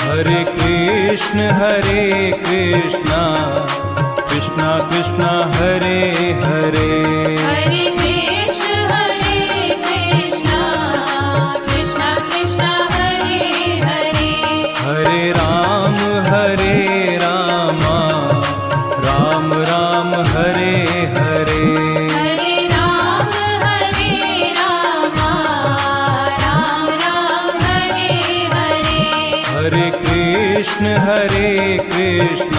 Hare Krishna Hare Krishna Krishna Krishna Hare Hare. Hare Krishna Hare Krishna Krishna Krishna Hare Hare. Hare Ram Hare Ram Ram Ram Hare Hare. Hare Ram Hare Ram Ram Ram Hare Hare. Hare Krishna Hare Krishna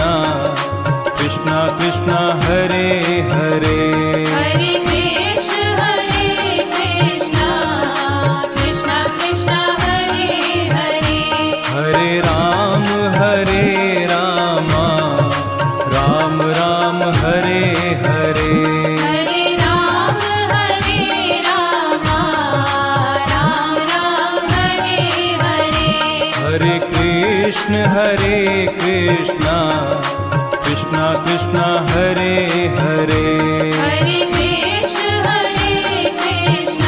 Krishna Krishna Hare Hare. Hare Krishna Hare Krishna Krishna Krishna Hare Hare. Hare Ram Hare Ram Ram Ram Hare Hare. Hare Ram Hare Ram Ram Ram Hare Hare. Hare Krishna Hare Krishna Krishna Krishna Hare Hare. Hare Krishna Hare Krishna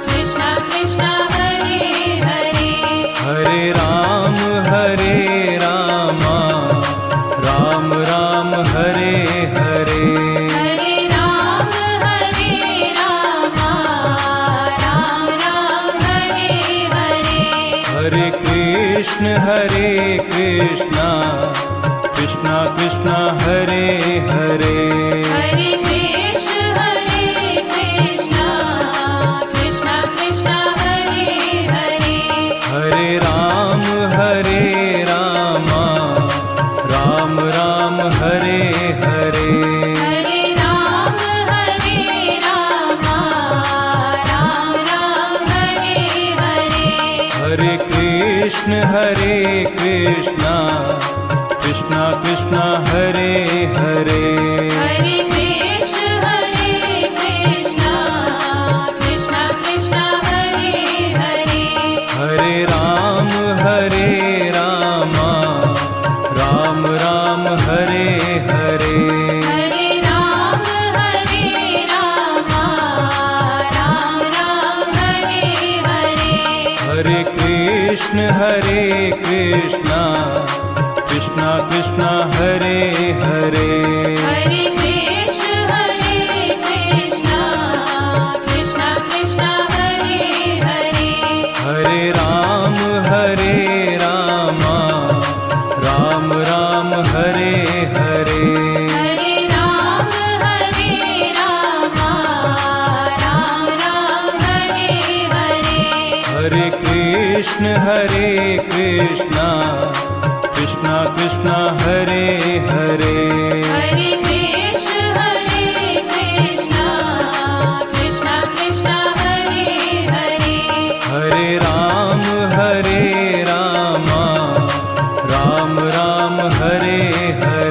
Krishna Krishna Hare Hare. Hare Ram Hare Ram Ram Ram Hare Hare. Hare Ram Hare Ram Ram Ram Hare Hare. Hare Krishna Hare Krishna Krishna Krishna Hare Hare. Hare Krishna Hare Krishna Krishna Krishna Hare Hare. Hare Ram Hare Ram Ram Ram Hare Hare. Hare Ram Hare Ram Ram Ram Hare Hare. Hare Krishna Hare Krishna Krishna Krishna Hare Hare. Hare Krishna Hare Krishna Krishna Krishna Hare Hare. Hare Ram Hare Ram Ram Ram Hare Hare. Hare Ram Hare Ram Ram Ram Hare Hare. Hare Krishna Hare Krishna Krishna Krishna Hare Hare. Hare Krishna Hare Krishna Krishna Krishna Hare Hare. Hare Ram Hare Ram Ram Ram Hare Hare. Hare Ram Hare Ram Ram Ram Hare Hare. Hare Krishna Hare Krishna Krishna Krishna Hare Hare. Hare Krishna Hare Krishna Krishna Krishna Hare Hare. Hare Ram Hare Ram Ram Ram Hare Hare.